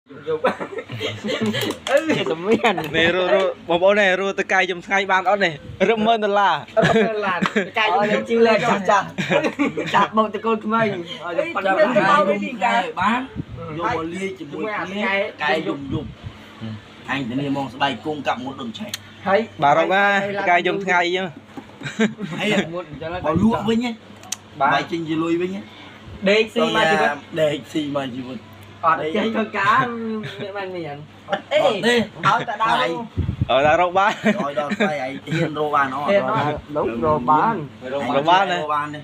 យប់អឺតែមាន នេះរស់បងប្អូននេះរស់តកែយំថ្ងៃបានអត់នេះរឹប10000ដុល្លារ រត់ឡានកាយយំជីលែចាស់ចាស់ចាស់បោកតកូនក្មេងឲ្យតែប៉ុណ្ណឹង ទៅវិញកែបានយកមកលាយជាមួយគ្នាកែយំយប់អញទៅនេះមកស្បែកគង់កាប់មុតដូចឆេះ ហើយ បាទរកណាតកែយំថ្ងៃអញ្ចឹង ហើយ មុតអញ្ចឹង បើលក់វិញបាយចេញជាលុយវិញ ដេកស៊ីមកជីវិត ដេកស៊ីមកជីវិត អត់ចេះធ្វើការមានបានមានអត់ទេឲ្យតែដើរ អើដល់រកបាន ឲ្យដល់ស្អីឯងហ៊ានរកបានអត់ លោករកបាន រកបានណា រកបានទេ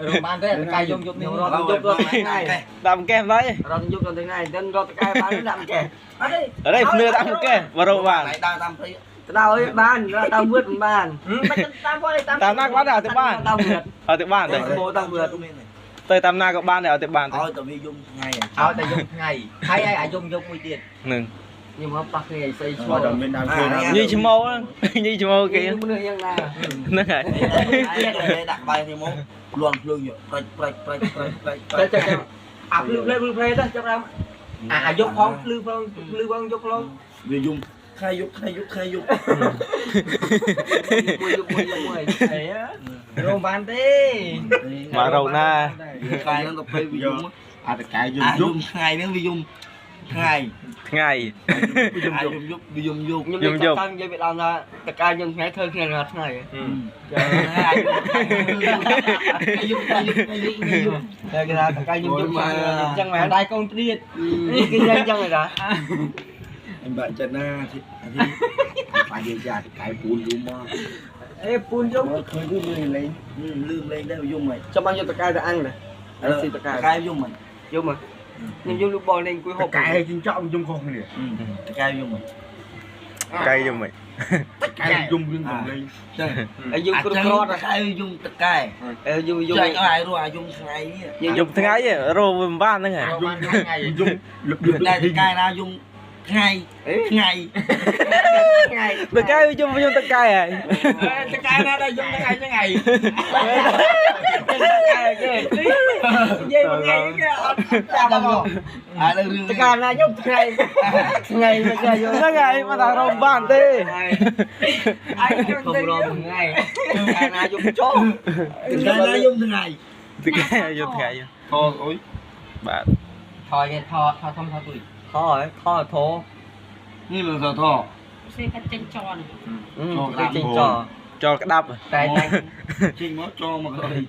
រកបានទេតកែយំយប់នេះ រកយប់រកថ្ងៃ ដាក់មកកេះម្ល៉េះ រកយប់រកថ្ងៃទៅរកតកែបានដាក់មកកេះ អត់ទេ អរេភ្នឿដាក់មកកេះបើរកបាន ដើរតាមព្រៃ ទៅដល់ឲ្យបានតាមវឿតមិនបាន មិនតាមវត្តតាម តាមណាក៏បានដែរឲ្យទៅបាន តាមវឿត ឲ្យទៅបានទេ តាមវឿត ទៅតាមណាក៏បានដែរឲ្យទៅបានទេ ឲ្យតែវាយំថ្ងៃ ឲ្យតែយំថ្ងៃហើយឲ្យអាយំយប់មួយទៀត នឹង ខ្ញុំមកប៉ះគ្នាស្អីឈ្មោះ ដល់មានដើមឈើណា ញីឈ្មោះញីឈ្មោះគេ មនុស្សយ៉ាងណា ហ្នឹងហើយ ដាក់ក្បែរនេះមកលន់ភ្លើងប្រាច់ប្រាច់ប្រាច់ប្រាច់ប្រាច់ តែតែអាភ្លឺភ្លឺភ្លឺទៅចាប់ដើម អាយប់ផងភ្លឺផងភ្លឺផងយប់ផង វាយំថ្ងៃយប់ថ្ងៃយប់ថ្ងៃយប់ មួយយប់មួយយប់មួយ អីរកបានទេ មករកណា ថ្ងៃហ្នឹងទៅពេលវាយំ អាតកែយំ អា យំ យំថ្ងៃហ្នឹងវាយំថ្ងៃ ថ្ងៃ យំយប់យប់វាយំយប់ ខ្ញុំនិយាយតាំងនិយាយពីដើមថាតកែខ្ញុំថ្ងៃធ្វើគ្នារាល់ថ្ងៃ យប់យប់យប់យប់ តែគេថាតកែខ្ញុំយប់អញ្ចឹងមែន ដៃកូនព្រាត គេនិយាយអញ្ចឹងឯតា អញបាក់ចិត្តណាទីបាច់យាតកែពូនយំមក អេពូនយំ ឃើញគឺលឿនលេង លឺលេងដែរយំហី ចាំបានយកតកែទៅអាំងណាស៊ីតកែ កែយំហី យំខ្ញុំយំលូបលលេងអង្គុយហូប តកែចិញ្ចក់យំខុសគ្នា កែយំហី កែយំហី កែយំរឿងកំលេង ចឹង ហើយយំគ្រប់គ្រាន់ តកែយំតកែ យំយំ ចាញ់ឲ្យរស់អាយំថ្ងៃនេះ យំថ្ងៃរកមិនបានហ្នឹងហើយ រកបានថ្ងៃ យំលឹកលឹក តែតកែណាយំថ្ងៃថ្ងៃ ថ្ងៃ តកែយំយំតកែហើយ តកែណាដល់យំថ្ងៃថ្ងៃ កែគេ និយាយមួយថ្ងៃគេអត់ ចាំដល់អារឿង តកែណាយំថ្ងៃថ្ងៃមកយំ ហ្នឹងហើយមកថារកបានទេ អញ ខ្ញុំរកថ្ងៃកែណាយំចោ តកែណាយំថ្ងៃ តកែយំថ្ងៃ ថអូយ បាទ ថយថថធំថទុយ ថថថ នេះលើសថ សេកាត់ចេញចន គេចេញច ចោលក្តាប់ តែតែ ចេញមកចងមកក្រោយ ណា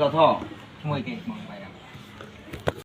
សថ ឈ្មោះគេបង